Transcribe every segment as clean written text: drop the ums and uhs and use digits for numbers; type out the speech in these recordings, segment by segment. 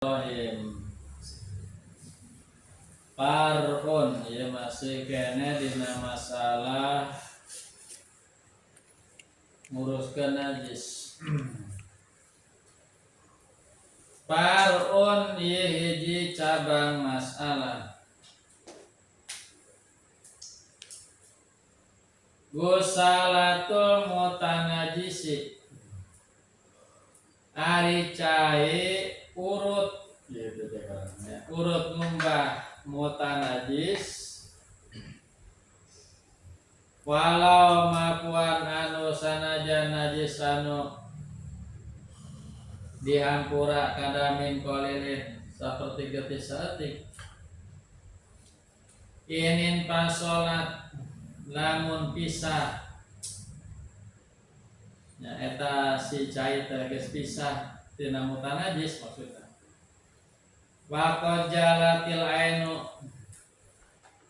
Bismillahirrahmanirrahim. Parun ya masih kene dina masalah nguruskeun najis. Parun ieu hiji cabang masalah. Gusalatul mutanajisi ari cai urut gitu teh ya. Urut ngumbah mutanajis walau mapuan anu sanajan najis anu dihampura kadamin kolilin seperti getih saeutik inin pasolat lamun pisah nya eta si cai teh geus pisah tina mutanajis maksudna wa qad jalatil ainu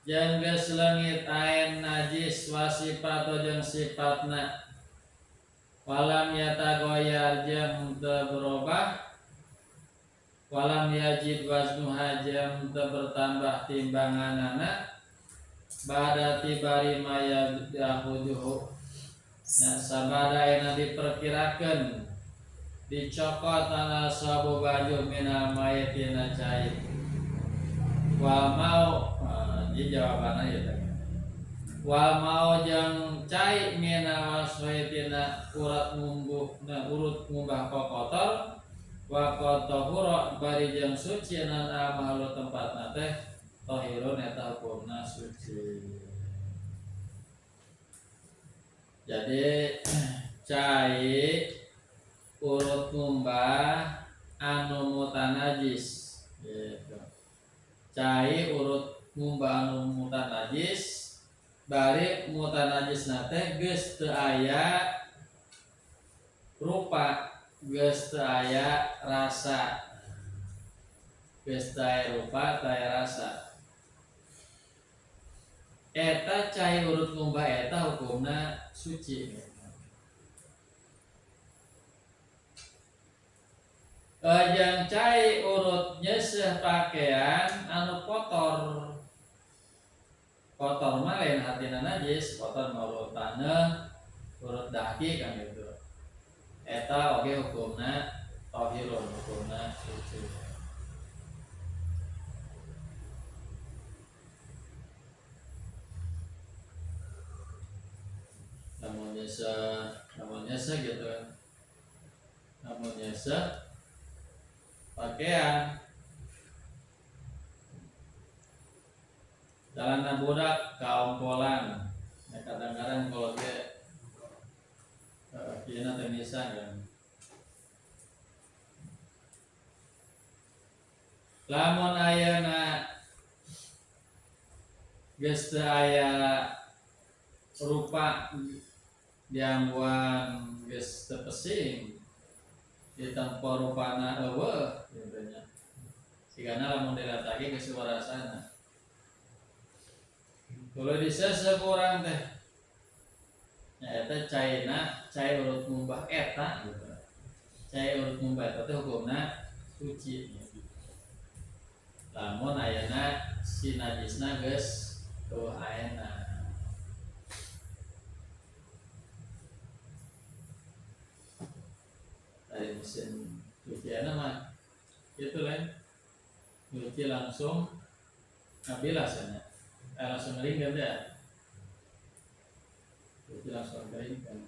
jeung geus leungit ain najis wa sifatu jeung sifatna walam yatagoyar jeung teu berubah walam yajid waznuha jeung teu bertambah timbanganana bada tibari maya yahujuhu nah sabada ayeuna diperkirakeun dicokot ana sabu baju minal mayit tina cai wal mau ieu jawabanna ieu teh wal mau jeung cai minal waswi tina urat ngumbuh na urut ngumbah kokotor wa qad tahura bari jeung suci nan amalu tempatna teh tahirun eta hukumna suci. Jadi cai urut ngumbah anu mutanajis gitu. Cai urut ngumbah anu mutanajis bari mutanajisna teh geus teu aya rupa, geus teu aya rasa. Geus teu aya rupa, teu aya rasa. Eta cai urut ngumbah eta hukumna suci. Jeung cai urut nyeuseuh pakaian anu kotor. Kotor mah lain hartina najis, kotor mah urut taneuh, urut daki kan gitu. Eta oge hukumna tahirun, hukumna suci. Lamun nyeseuh gitu kan. Lamun nyeseuh pakaian celana budak kaompolan ya kadang-kadang kalau dia kieuna teh nisan kan lamun ayeuna geus teu aya rupa diangguan geus teu pesing ditempo rupana eueuh gitu nya sigana lamun dilatagi geus warasana tuluy diseseh ku urang teh nya eta caina cai urut ngumbah eta gitu cai urut ngumbah eta teh hukumna suci lamun ayeuna si najisna geus eueuh ayeuna. Dari mesin cucian mah itu lain nyuci langsung ngabilas ya, langsung kering kan ya, cuci langsung kering kan.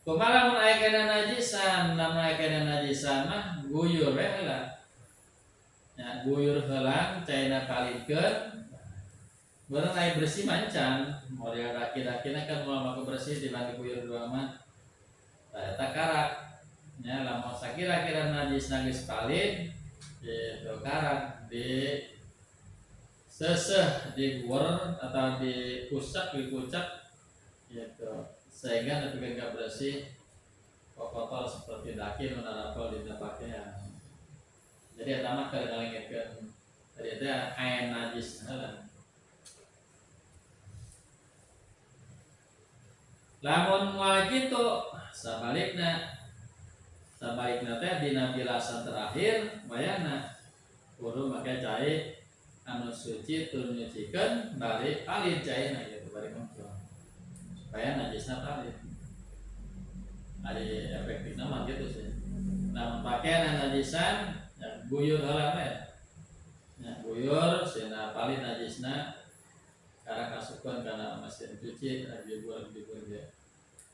Kumaha lamun aya kana najisan, lamun aya kana najisan mah guyur we heula. Ya, guyur heula caina palikeun. Barang aya bersih mancan, model daki-dakina kan moal make bersih dibanding guyur dua mah. Nah, eta karak. Ya, lamun sakira-kira najis geus palid, gitu karak di seseh diguer atau dikusak, dikucak gitu. Sehingga nepi ka bersih kotor seperti daki nu narapel dina pakaian. Jadi eta mah keur ngalengitkeun tadi teh aya najis heula. Lamun moal kitu sabalikna Sabalikna teh dina bilasan terakhir wayahna kudu make cai anu suci tur nyucikeun balik palid caina gitu balik ngocor supaya najisna palid. Ari efektifna mah gitu sih. Nah, pakaian najisan ya, guyur heula we. Ya, guyur sina palid najisna karena kasupkeun kana mesin cuci diguyur dia.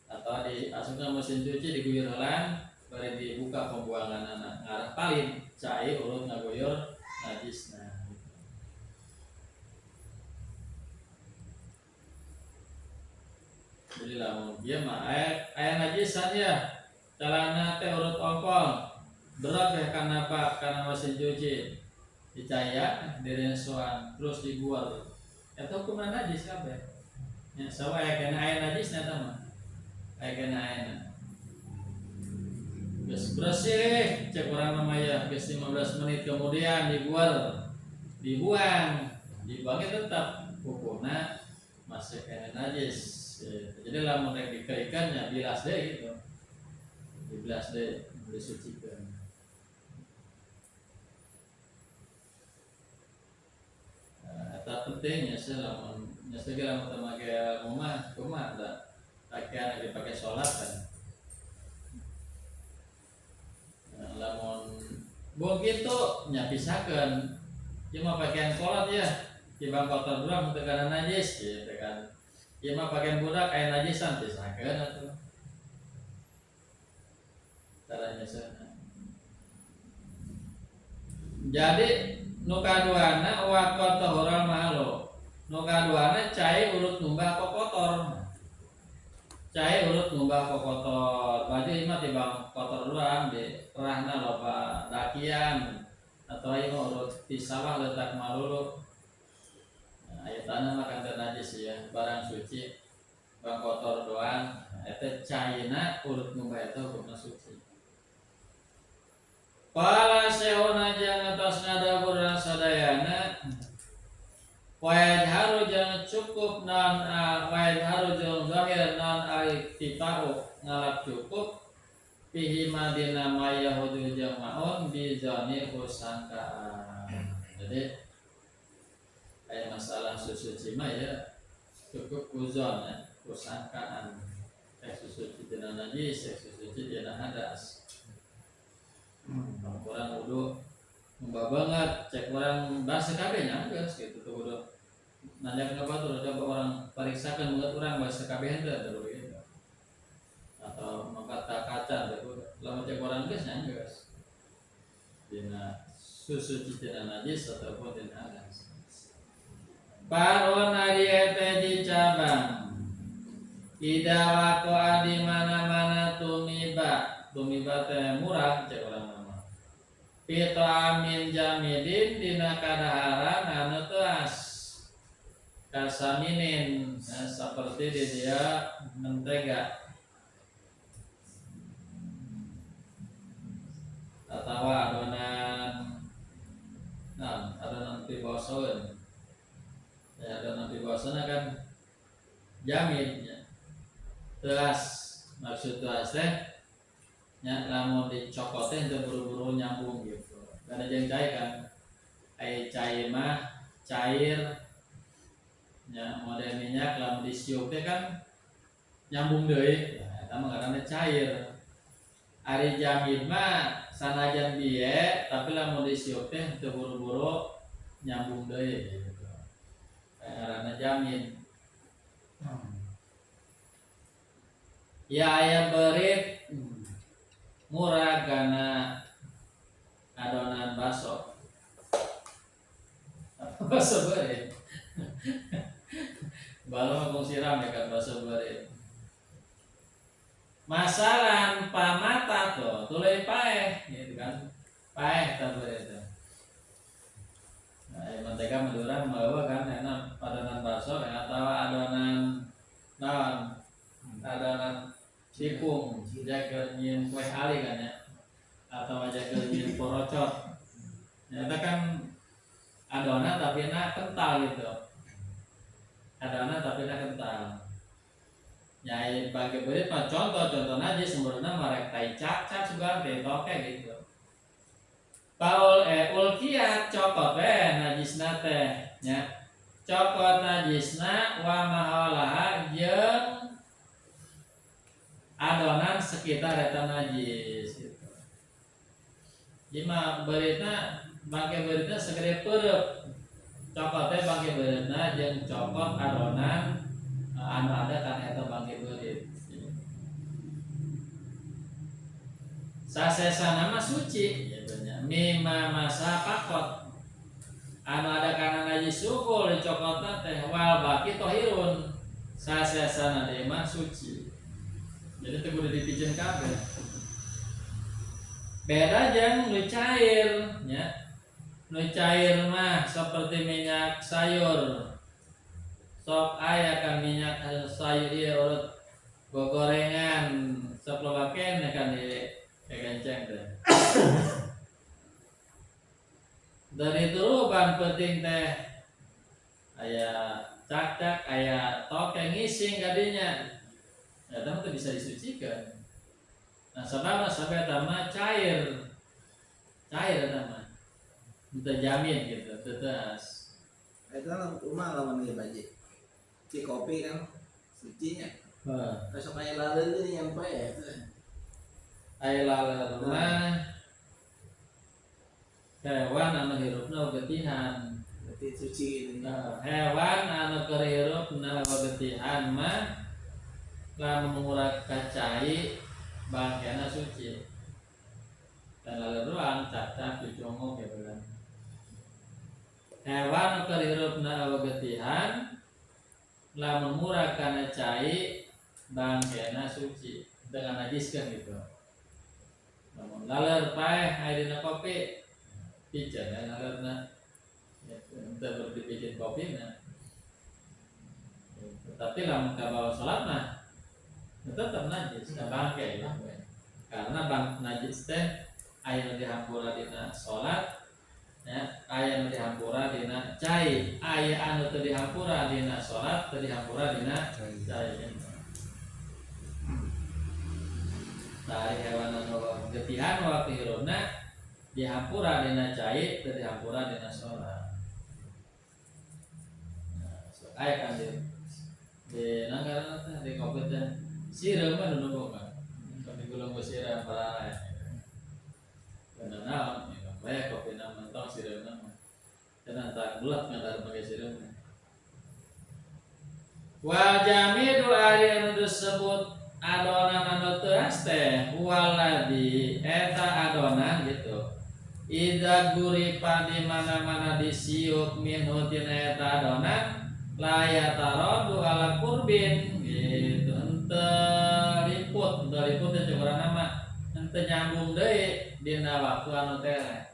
Atau diasupkeun mesin cuci diguyur heula bari dibuka pembuanganana ngarah palid cai urut ngaguyur najisna. Jadi lamun dia mah aya najisan ya celana teh urut ompong berat ya karena apa? Karena mesin cuci dicaya dirensoan terus diguar eta hukumna najis kabeh nya sawa aya kana aya najis eta mah aya kana aya geus bersih cek urang mah ya geus 15 menit kemudian diguar dibuang dibuangnya tetap hukumna masih kena najis. Jadi lamun rek dikerikan ya bilas deh gitu, dibilas deh disucikan. Eta penting ya sih lamun ya sih lamun teu make rumah kumaha da pakaian dipakai sholat kan. Nah, lamun begitu nya pisakeun ieu mah pakaian kolot ya tibang kotor urang teu kana najis gitu kan. Ieu mah pakaian budak aya najisan pisakeun atuh. Caranya sana. Jadi nu kaduana wa qatahural malu. Nu kaduana cai urut ngumbah kokotor. Cai urut ngumbah kokotor. Baju ieu mah tibang kotor urang di kerahna loba dakian atau ieu mah urut di sawah letak malulu. Nah, aya tanah mah kan teu najis ya, barang suci barang kotor doang. Eta caina urut ngumbah eta hukumna suci. Qala syekhuna jeung atos ngadawuh sadayana wa yadharu jeung cukup non wa yadharu jeung zahir non al-iktifa'u ngalap cukup fihi madina mayahudu jeung maun bizani usangkaan. Jadi aya masalah susuci mah ya cukup uzon ya, usangkaan. Susuci dina najis, susuci dina hadas. Kurang wudu mbah banget, cek orang bahasa kabeh nya geus gitu tuh wudu. Nanya ka batur coba orang periksakeun banget urang bahasa kabeh henteu teh gitu. Atau mangkat kaca teh lamun cek orang geus nya geus. Dina susuci dina najis ataupun dina hadas. Paron ari teh di cabang. Ida waqa'a di mana-mana tumiba. Tumiba teh murah cek urang mah. Pito amin jamidin dina kadaharan anu teas kasaminin nah, seperti di dia mentega atau adonan nah adonan pibosoeun ya adonan pibosoeun kan jamin ya. Teas maksud teas teh nya lamun dicokot teh teu buru-buru nyambung gitu. Karena jeung cai kan ai cai mah cair nya model minyak lamun disiup teh kan nyambung deui. Nah, eta mah ngaranna cair. Ari jamin mah sanajan bieu tapi lamun disiup teh teu buru-buru nyambung deui gitu. Ngaranna jamin. Ya aya beurit murah karena adonan baso. Baso beurit. Baru ngomong siram ya kan baso beurit. Masalan pamata tuh tuluy paeh gitu kan. Paeh tah beurit teh. Nah, mentega Madura membawa kan enak adonan baso ya, atau adonan naon? Adonan cipung, jaga nyin kue ali kan ya, atau jaga nyin porocot. Ternyata kan adonan tapi na kental gitu. Adonan tapi na kental. Nya bangke beurit mah contoh-contoh najis sumberna mah rek tai cakcak sugan teh toke gitu. Paul ulkiat cokot najisna teh nya. Cokot najisna wa mahaulaha jeung adonan sekitar eta najis gitu. Jadi mah beuritna bangke beuritna segede peureub. Cokot teh bangke beuritna jeung cokot adonan anu ada kana eta bangke beurit. Sasesana mah suci gitu nya. Mimma masa pakot anu ada kana najis sukul dicokotna teh wal baki tohirun. Sasesana deui mah suci. Jadi teu kudu dipijeun kabeh. Beda jeung nu cair nya. Nu cair mah seperti minyak sayur. Sok aya kan minyak sayur ieu urut gogorengan sok loba keneh kan di kegenceng teh. Dari turuban penting teh aya cakcak aya toke ngising kadinya. Eta mah teu bisa disucikan. Nah sababna sabab eta mah cair. Cair eta mah. Teu jamin gitu, teu teas. Eta lah kumaha lamun ieu baje. Ci kopi kan sucinya. Heeh. Besok aya laleur deui nyampe ya. Aya laleur mah hewan anu hirupna getihan. Berarti suci gitu. Nah, hewan anu keur hirupna getihan mah lamun murag ka cai bangkena suci. Dan laleur doang cacak cucunguk gitu kan. Hewan anu keur hirupna getihan lamun murag kana cai bangkena suci dengan najiskeun gitu. Lamun laleur paeh aya dina kopi piceun ya laleurna. Ya, teu perlu dipiceun kopina. Tapi lamun kabawa salat mah tetep najis, da bangke ya. Karena bang najis teh aya nu dihampura dina salat, ya, aya nu dihampura dina cai, aya anu teu dihampura dina salat, teu dihampura dina cai. Nah, hewan anu getihan waktu hirupna dihampura dina cai, teu dihampura dina salat. Nah, sok aya kan di nanggaran teh di kopi teh sireum mah nu nunggu kan. Kami gulung ku sireum para aya. Bener naon, ya, bae kopi na mentong sireum mah. Cenah tak bulat ngadar pake sireum. Wal jamidu ari anu disebut adonan anu teuas teh waladi eta adonan gitu. Idza guripa di mana-mana disiup minhu tina eta adonan la yataradu ala qurbin gitu. Henteu liput, henteu liput teh cukuran mah henteu nyambung deui dina waktu anu tereh.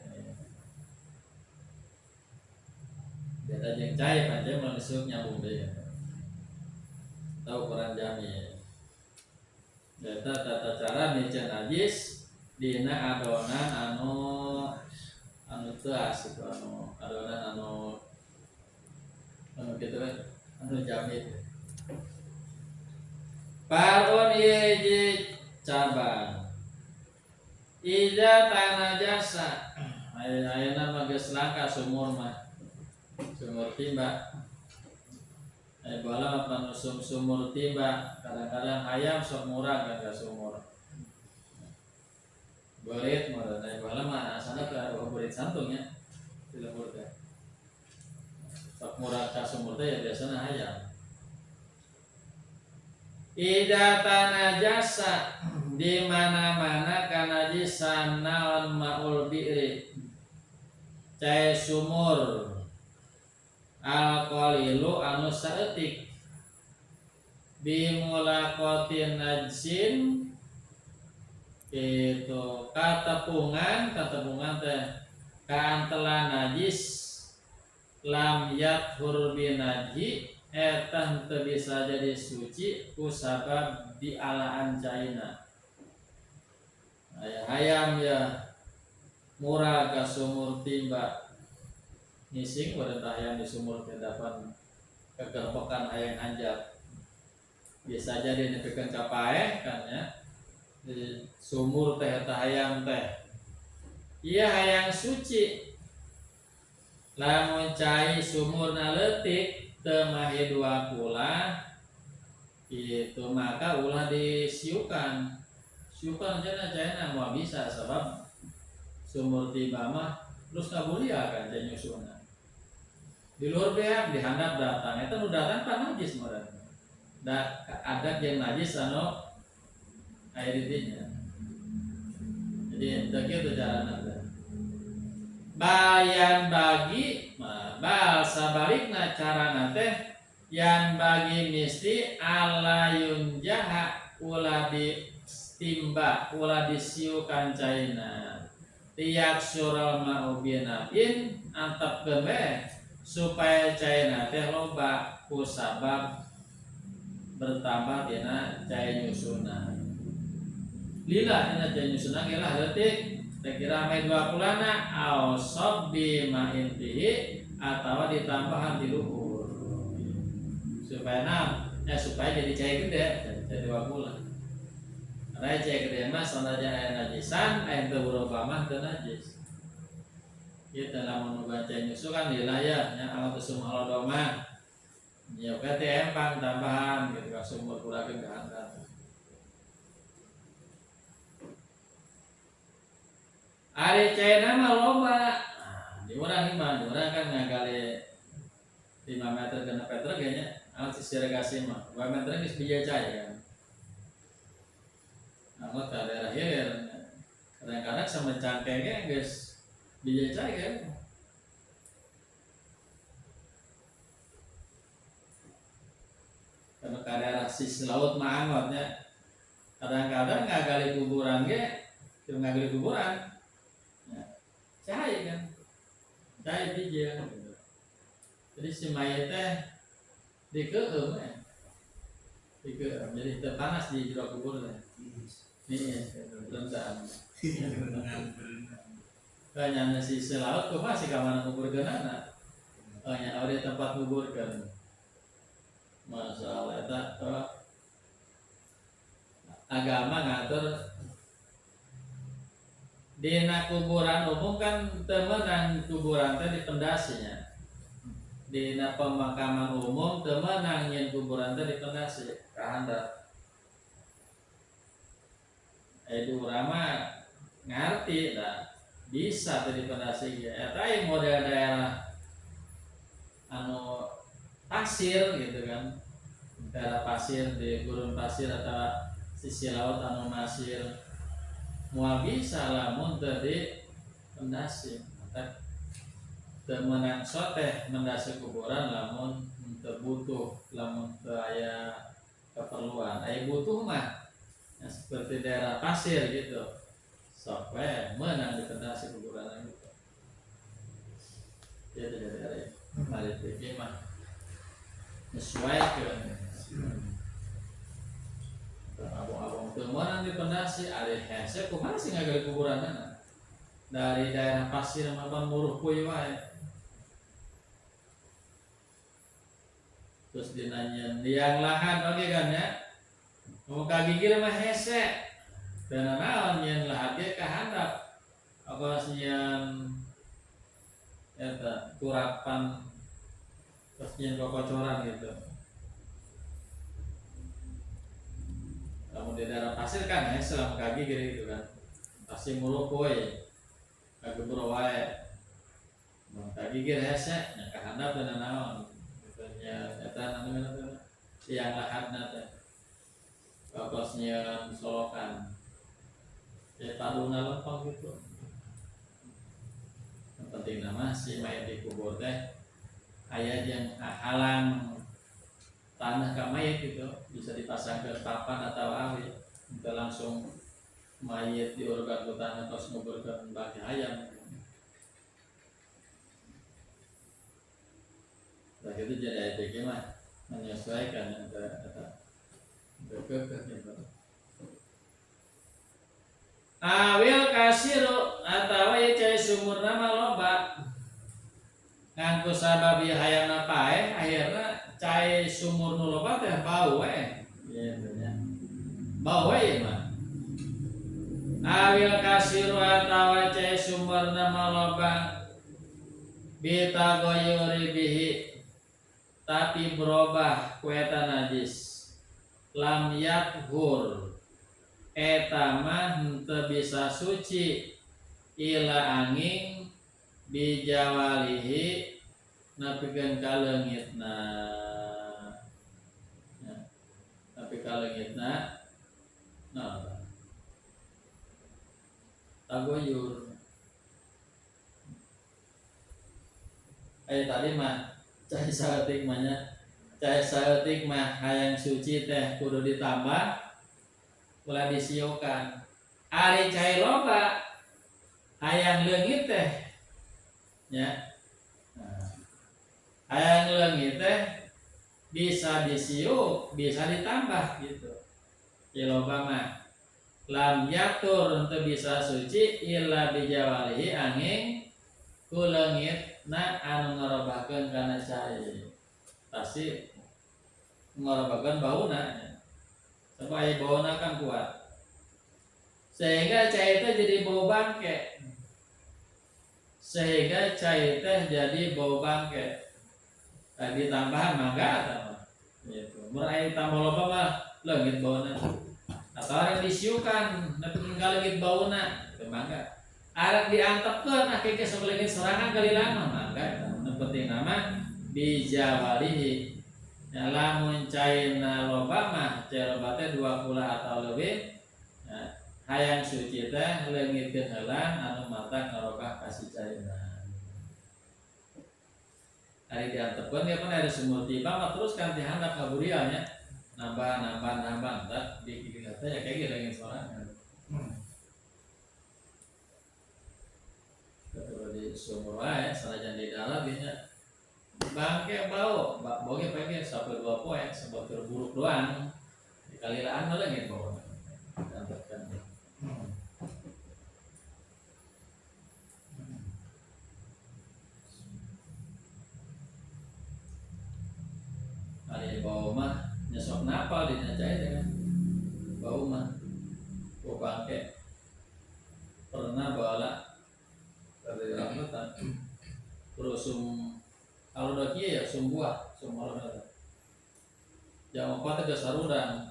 Beda jeung cai pancen mun disiup nyambung deui. Tahu ukuran jami. Eta tata cara miceun najis dina adonan anu teuas itu anu adonan anu kitu kan anu jamit. Parun hiji cabang. Iza tanajasa. Ayeuna mah geus langka sumur mah. Sumur timba. Bala mah panusum sumur timba, kadang-kadang hayam sok murah kan ka sumur. Beurit mah bala mah asana teh beurit santung nya di lembur teh. Sok murah ka sumur teh ya biasana hayam. Idza tanajasa di mana-mana kanajisan naon maul bi'ri cai sumur al qalilu anu saeutik bimulaqatin najsin itu katepungan teh kaantelan najis lam yathur binaji eta teu bisa jadi suci ku sabab dialaan caina. Aya hayam ya murah ka sumur timba ngising pada hayam di sumur kedapan kegerpokan hayam anjab. Bisa jadi nepikeun ka paeh kan ya. Di sumur teh eta hayang teh. Ieu hayang suci. Lamun cai sumurna leutik teu mahi dua kulah itu maka ulah disiukan. Siukan cenah caina moal bisa sebab sumur tiba mah terus ngabulia kan cai nyusuna. Di luhur beak dihandap datang eta nu datang pan najis meureun. Da ada yang najis anu aya di dinya. Jadi teu kitu carana teh. Bayan bagi bal sabalikna carana teh yang bagi misti ala yunjaha ulah ditimba ulah disiukan caina tiak sural ma'ubinabin antep we supaya caina teh loba kusabab bertambah dina cai nyusuna lila dina cai nyusuna ge lah leutik teh kira ame dua kulana au sabbi ma'in fihi atawa ditambahan di luhur supaya nam ya supaya jadi cai gede cai dua bulan. Karena cai gede mah sanajan aya najisan aya teu berubah mah teu najis. Ieu teh lamun nu cai nyusu kan lila ya nya alat sumur halodo mah. Ya oke teh empang tambahan gitu ka sumur kurakeun ka handap. Ari caina mah loba. Nah, di urang mah, di urang kan ngagali 5 meter 6 meter kayaknya. Alat sirigasi mah 2 meter geus bija cai kan. Nah, ke daerah hilir kadang-kadang sama cangkengnya geus bija cai kan. Kalau ke daerah sisi laut mah angotnya kadang-kadang ngagali kuburan ge, ngagali kuburan ya, cai kan, cai bija gitu. Jadi si mayit teh dikeum ya. Dikeum, jadi teu panas di jero kubur teh. Nih, rendam. Kayaknya sisi laut kumaha sih ka mana nguburkeunana? Oh nya di tempat nguburkeun. Masalah eta agama ngatur dina kuburan umum kan teu meunang kuburan teh dipendasinya. Dina pemakaman umum teu meunang nyeun kuburan teh dipendasi ka handap. Di urang mah ngarti dah bisa teh dipendasi ge. Eta ieu model daerah anu pasir gitu kan. Daerah pasir di gurun pasir atau sisi laut anu masir moal bisa lamun teu dipendasi. Teh teu meunang soteh mendasi kuburan lamun teu butuh, lamun teu aya keperluan. Aya butuh mah ya, seperti daerah pasir gitu. Sok we meunang dipendasi kuburan gitu. Ya tidak daerah mari pikir mah nyesuaikeun. Abang-abang teu meunang dipendasi ari hese kumaha sih ngagali kuburanna? Dari daerah pasir mah pan muruh kuy wae. Terus dinanya liang lahan oge kan ya. Mau kagigir mah hese. Teu nanaon nyeun lahan ge ka handap. Apa nyeun eta kurapan terus nyeun kokocoran gitu. Lamun di daerah pasir kan hese lamun kagigir gitu kan. Pasti muruh kuy. Kagebro wae. Mun kagigir hese nya ka handap teu nanaon. Gitu nya eta anu teh liang lahanna teh. Bakos nyeun solokan. Ya taduna lempang gitu. Yang penting nama si mayat dikubur teh aya jeung halang tanah ka mayat gitu, bisa dipasang ke papan atau awi, kita langsung mayat diurutkan ke tanah terus nguburkan bagi ayam. Nah itu jadi ayat mah menyesuaikan yang ke gitu. Awil kasiru atawa ieu cai sumurna mah loba. Ngan ku sabab ieu hayangna paeh akhirna cai sumur nu loba teh bau we. Gitu nya. Bau we mah. Awil kasiru atawa cai sumberna maloba bitagoyuri bihi tapi berubah ku eta najis lam yathur eta mah henteu bisa suci ila angin bijawalihi nepikeun ka leungitna ya, nepi ka leungitna nah tagoyur. Tadi mah cai saeutik mah nya, cai saeutik mah hayang suci teh kudu ditambah ulah disiukan. Ari cai loba hayang leungit teh nya. Nah, hayang leungit teh bisa disiuk, bisa ditambah gitu. Cai loba mah lam yatur teu bisa suci illa bijawalihi angin ku leungit na anu ngarobahkeun kana cai. Pasti ngarobahkeun bauna. Sebab aya bauna kan kuat. Sehingga cai teh jadi bau bangke. Sehingga cai teh jadi bau bangke. Tadi tambahan mangga atau gitu. Mun aya tambah loba mah leungit bauna. Atau arek disiukan nepi ka leungit bauna, teu mangga. Arek diantepkeun ah ke sebelengit sorangan kali lama mangga. Nu penting nama bijawalihi. Ya, lamun caina loba mah cai loba teh 2 kula atau lebih. Ya, hayang suci teh leungitkeun heula anu mata ngarobah ka si caina. Ari diantepkeun ge pan ari sumur tiba mah terus kan dihandap kaburial nya. Nambah nambah nambah entar di gigi teh ya kayak gitu leungit sorangan. Kalau di sumur wae sanajan di dalam nya bangke bau, bau ge pengen sampai 2 poe sebab terburuk doang. Dikalilaan mah leungit bau. Diantepkeun. Ari bau mah nyesok napal di cai teh kan. Bau mah bau bangke. Pernah bala dari rambutan. Terus sum kalau udah kieu ya sum buah, sum haluda. Jam 4 teh geus sarudang.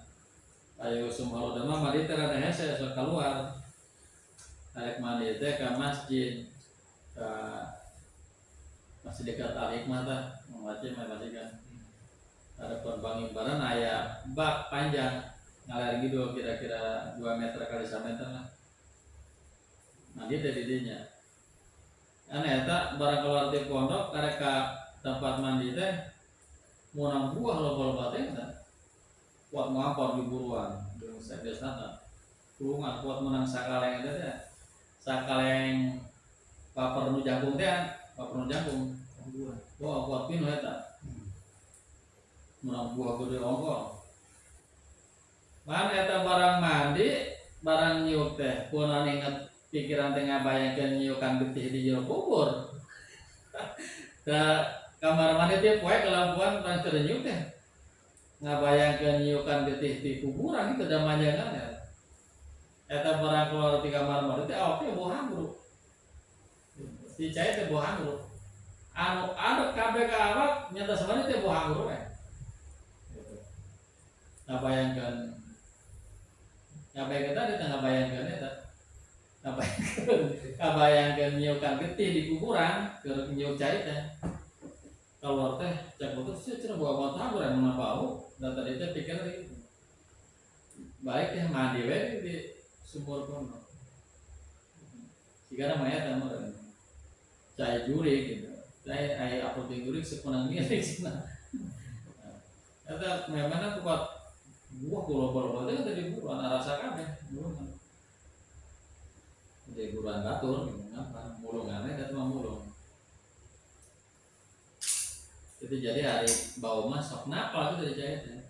Ayo sum haluda mah mandi teh rada hese sok keluar. Arek mandi teh ka masjid. Ka masjid dekat Al Hikmah tah, masjid mah masjid kan. Ada pembangimbaran aya bak panjang ngalir gitu kira-kira 2 meter kali 1 meter lah. Mandi teh di dinya. Aneh eta barang keluar ti pondok karek ka tempat mandi teh meunang buah loba-loba teh eta. Kuat ngampar di buruan jeung sadesana. Tulungan kuat meunang sakaleng eta teh. Sakaleng paper nu jangkung teh, paper nu jangkung. Buah. Wah, kuat pinuh eta. Meunang buah gede ongkol. Man eta barang mandi, barang nyiuk teh, kunaon inget pikiran teh ngabayangkeun nyiukan getih di jero kubur. Ka kamar mandi teh poe kelampuan barang teu nyiuk teh. Ngabayangkeun nyiukan getih di kuburan itu da manjangan ya. Eta barang keluar di kamar mandi teh awaknya bau hangru. Si cai teh bau hangru. Anu anu kabeh ka awak nyata sebenarnya teh bau hangru we. Ngabayangkeun ngabayangkeun tadi teh ngabayangkeun eta. Ngabayangkeun ngabayangkeun nyiukan getih di kuburan keur nyiuk cai teh. Keluar teh cek betul sih cenah bawa mata kuburan mun bau dan tadi teh pikir gitu. Baik teh mandi we di sumur kono. Sigana mayat teh mah cai jurik gitu. Cai ai apotek jurik sepenang milik cenah. Eta memangna kuat buah kulo-kulo teh tadi buruan rasa kabeh mulungan. Jadi buruan batur gitu ngapa mulungannya eta mah mulung. Itu jadi hari bau mah sok napal itu dari cai teh.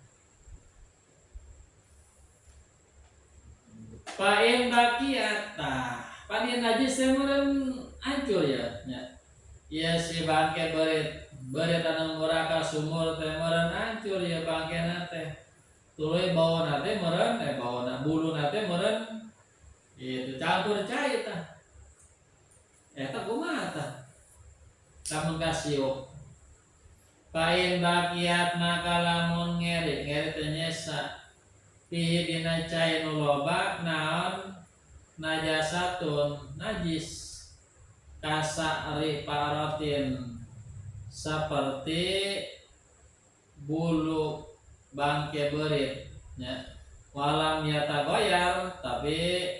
Pain bakiat tah, panin najis teh meureun hancur ya nya. Ieu si bangke beurit, beurit anu muraka sumur teh meureun hancur ya bangkena teh. Tuluy bawana teh meureun bawana buluna teh meureun itu campur cai tah. Eta kumaha tah? Lamun kasiuk pain bakiat maka lamun ngeri ngeri teh nyesa fihi dina cai nu loba naon najasatun najis kasa'ri paratin seperti bulu bangke beurit nya walam yatagoyar tapi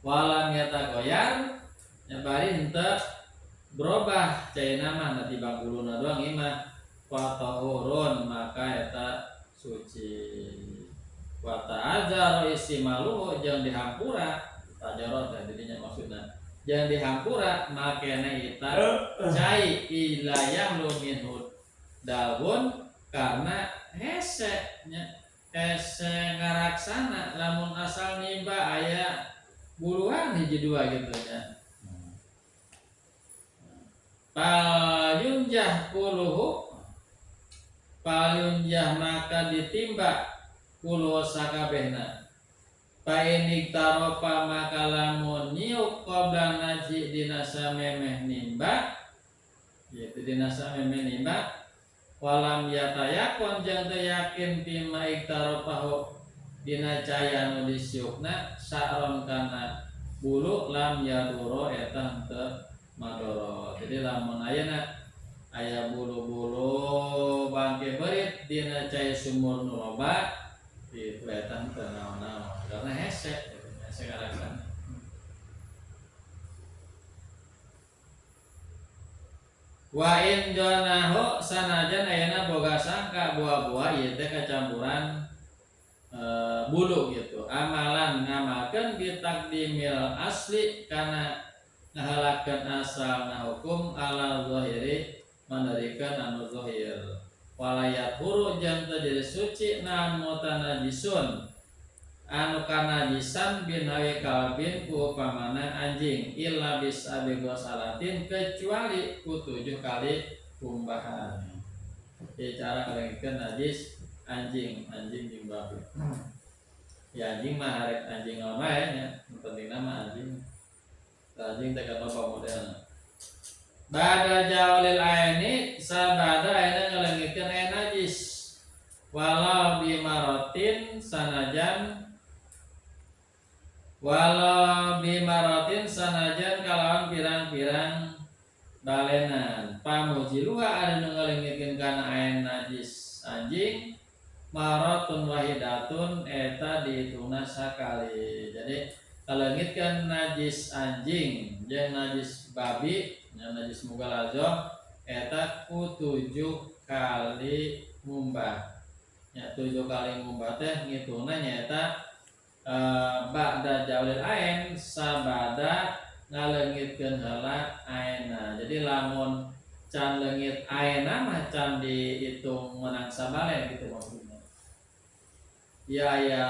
walam yatagoyar nya bari henteu berubah caina mah nanti bangkuluna doang ieu mah wa tahurun maka eta suci wa ta'azzara istimaluhu jeung dihampura tajarot teh didinya maksudna jeung dihampura makena eta cai ila yahlu minhu daun karena hese nya hese ngaraksana lamun asal nimba aya buluan hiji dua gitu nya. Pal yunjah kuluhu pal yunjah maka ditimba kuluhu sakabehna fa in iktarofa maka lamun nyiuk qabla naji dina samemeh nimba yaitu dina samemeh nimba walam yatayakon jeung teu yakin bima iktarofahu dina cai anu disiukna sa'ron kana bulu lam yaduro eta henteu madoro. Jadi lamun ayeuna aya bulu-bulu bangke beurit dina cai sumur nu loba itu eta henteu naon-naon karena hese gitu, hese karasan. Wa in jonahu sanajan ayeuna boga sangka buah-buah ieu teh kacampuran bulu gitu. Amalan ngamalkeun bitakdimil asli kana ngahalakeun asalna hukum ala zahiri manarikeun anu zahir. Walayat huru jeung teu jadi suci naon mutanajisun anu kanajisan bin hawi kalbin ku upamana anjing illa bis abi ghasalatin kecuali ku 7 kali kumbahan. Jadi cara ngalengkeun najis anjing, anjing jeung babi. Ya anjing mah arek anjing naon wae nya, nu pentingna mah anjing. Anjing teh kan loba modelna. Bada jaulil aini sabada aina ngalengikeun aya najis. Walau bimarotin sanajan walau bimarotin sanajan kalawan pirang-pirang balenan. Pamujiluha ari nu ngalengikeun kana aya najis anjing marotun wahidatun eta dihitungna sakali. Jadi kalengitkeun najis anjing jeung najis babi jeung najis mughaladzah eta ku 7 kali ngumbah. Nya 7 kali ngumbah teh ngitungna nyaeta ba'da jaulil ain sabada ngalengitkeun heula aina. Jadi lamun can leungit aina mah can dihitung menang sabalen gitu maksudnya. Ya ya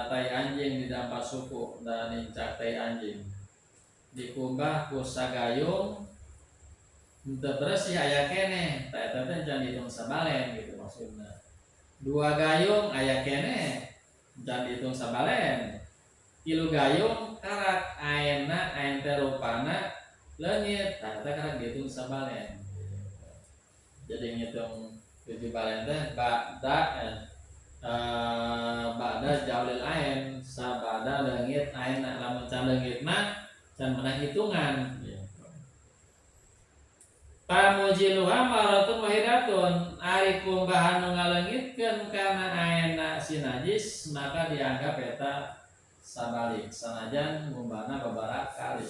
tai anjing di dampak suku dan nincak tai anjing dikumbah ku sagayung henteu bersih aya keneh ta eta teh can dihitung sabalen gitu maksudna. 2 gayung aya keneh can dihitung sabalen. 3 gayung karak aena aen teh rupana leungit ta eta karak dihitung sabalen. Jadi ngitung 7 balen teh ba'da ba'da jaulil ain sabada leungit ain lamun can leungit mah can menang hitungan. Pamujiluha maratun wahidatun ari kumbahan nu ngaleungitkeun kana aena si najis maka dianggap eta sabalik sanajan ngumbahna babaraha kali.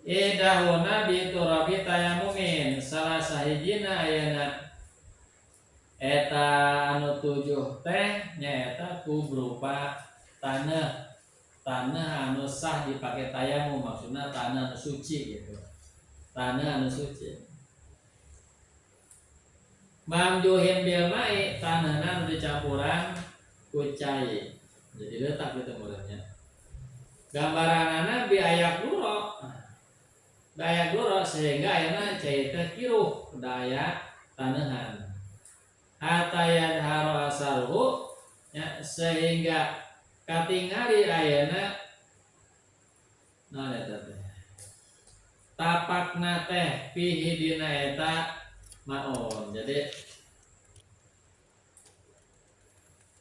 Idahuna biturabi tayamumin salah sahijina ayeuna eta anu 7 teh nyaeta ku berupa tanah, tanah anu sah dipake tayamum maksudna tanah anu suci gitu. Tanah anu suci. Mamjuhin bil mai tanahna anu dicampuran ku cai. Jadi letak gitu modelnya. Gambaranana bi ayak luro. Bi ayak luro sehingga ayeuna cai teh kiruh daya tanahan. Hatta yadhara asaruhu ya, sehingga katingali ayana naon eta teh tapakna teh fihi dina eta maun. Jadi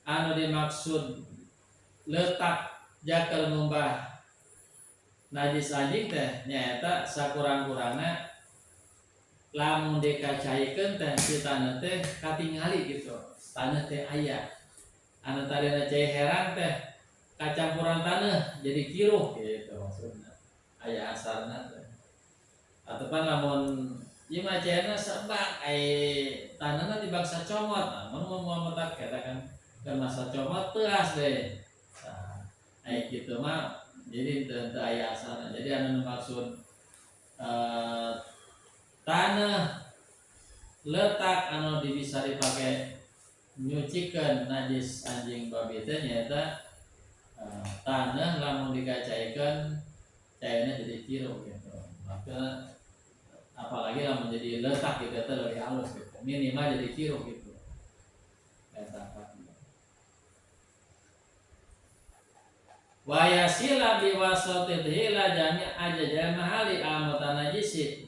anu dimaksud letak jakal ngumbah najis anjing teh nyaeta sakurang-kurangna lamun dikacaikeun teh si taneuh teh katingali gitu. Taneuh teh aya. Anu tadina cai herang teh kacampuran taneuh jadi kiruh gitu maksudna. Aya asarna teh. Ataupun lamun ieu mah cairna sebak ai taneuhna dibaksa comot. Nah, mun mau metak eta kan keur masa comot teuas deh. Nah, ai kitu mah jadi teu aya asarna. Jadi anu maksud tanah letak anu bisa dipakai nyucikeun najis anjing babi teh nyaeta tanah lamun dikacaikeun cairnya jadi kiruh gitu. Maka apalagi lamun jadi letak gitu teh lebih halus gitu. Minimal jadi kiruh gitu. Eta wa yasila biwasatil hila jami' aja mahali al mutanajisi.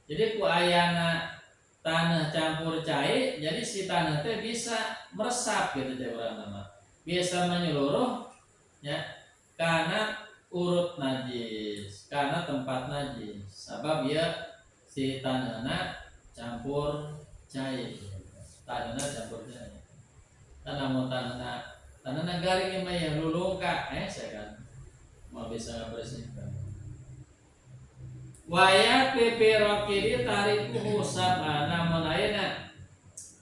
Jadi ku ayana tanah campur cai, jadi si tanah teh bisa meresap gitu cek urang mah. Bisa menyeluruh ya karena urut najis, karena tempat najis. Sabab ya si tanahna campur cai. Tanahna campur cai. Tanah mau tanahna garing mah ya lulungka saya kan mau bisa bersihkan. Waya pipi rokidi tarikuhu sab'a namun ayeuna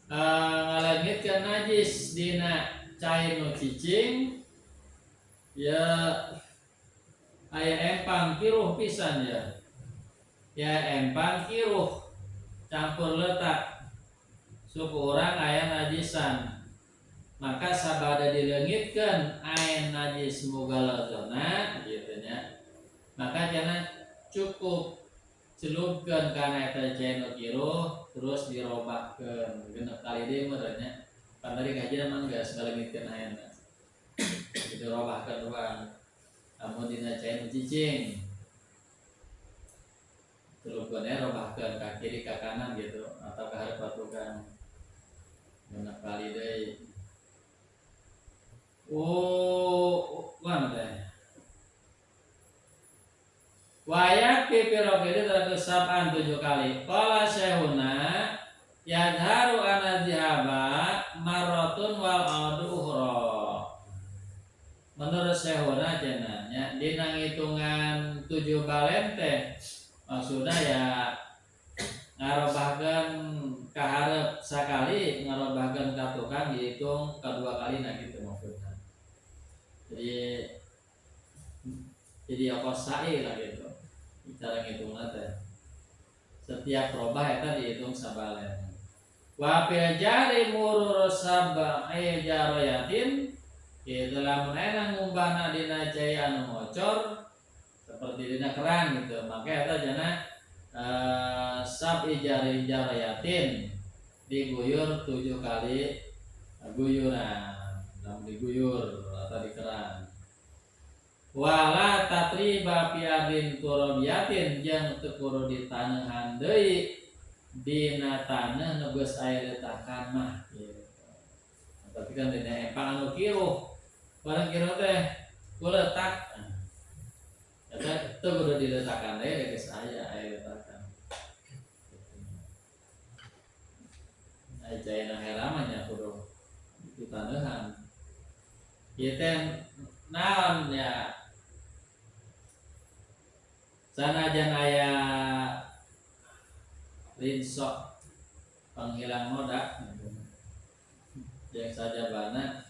ngalengitkeun najis dina cai nu cicing ya aya empang kiruh pisan ya. Ya empang kiruh campur letak suku urang aya najisan. Maka sabada dileungitkeun aya najis mughaladzana gitu nya. Maka cenah cukup celupkeun kana eta cai nu kiruh terus dirobahkeun genep kali deui meureun nya. Pan tadi kajian mah geus ngaleungitkeun ayeuna. Dirobahkeun doang. Lamun dina cai nu cicing celupkeun nya robahkeun ka kiri ka kanan gitu atau ka hareup tukang genep kali deui. Oh, mana teh? Wayak pipi rokidi terus sab'an 7 kali. Qala syekhuna yadharu anna dhahaba marratun wal audu ukhra. Menurut syekhuna cenah nya dina ngitungan 7 balen teh maksudna ya ngarobahkeun ka hareup sakali, ngarobahkeun ka tukang dihitung kedua kali nah gitu maksudna. Jadi apa sa'i lah gitu. Cara ngitungna teh. Setiap robah eta dihitung sabalen. Wa fil jari murur sab'i jaroyatin kitu lamun aya ngumbahna dina cai anu ngocor seperti dina keran gitu. Maka eta jana sab'i jari jaroyatin diguyur 7 kali guyuran. Lamun diguyur atau di keran. Wala tatriba fi ardin turabiyatin jeung teu kudu ditanehan deui dina taneuh nu geus aya letakan mah gitu. Tapi kan dina empang anu kiruh, barang kiruh teh kuletak. Eta teu kudu diletakan deui geus aya letakan. Aya caina hera mah nya kudu ditanehan. Ieu teh naon ya? Sanajan aya rinsok penghilang noda yang sajabana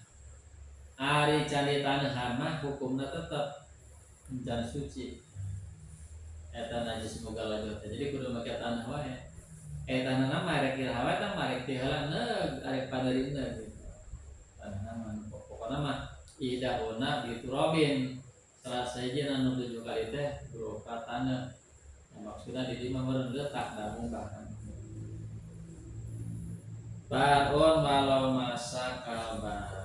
ari candi tanehan mah hukumna tetep encan suci eta najis mughaladzah teh. Jadi kudu make tanah wae eta tanah mah rek iraha wae tah mah rek tiheula neug arek padeurina gitu. Tanah mah pokona mah idahuna biturabin salah sahiji anu 7 kali teh berupa tanah. Nah, maksudna di dieu mah meureun letak da bahkan. Barun walau masa kalban.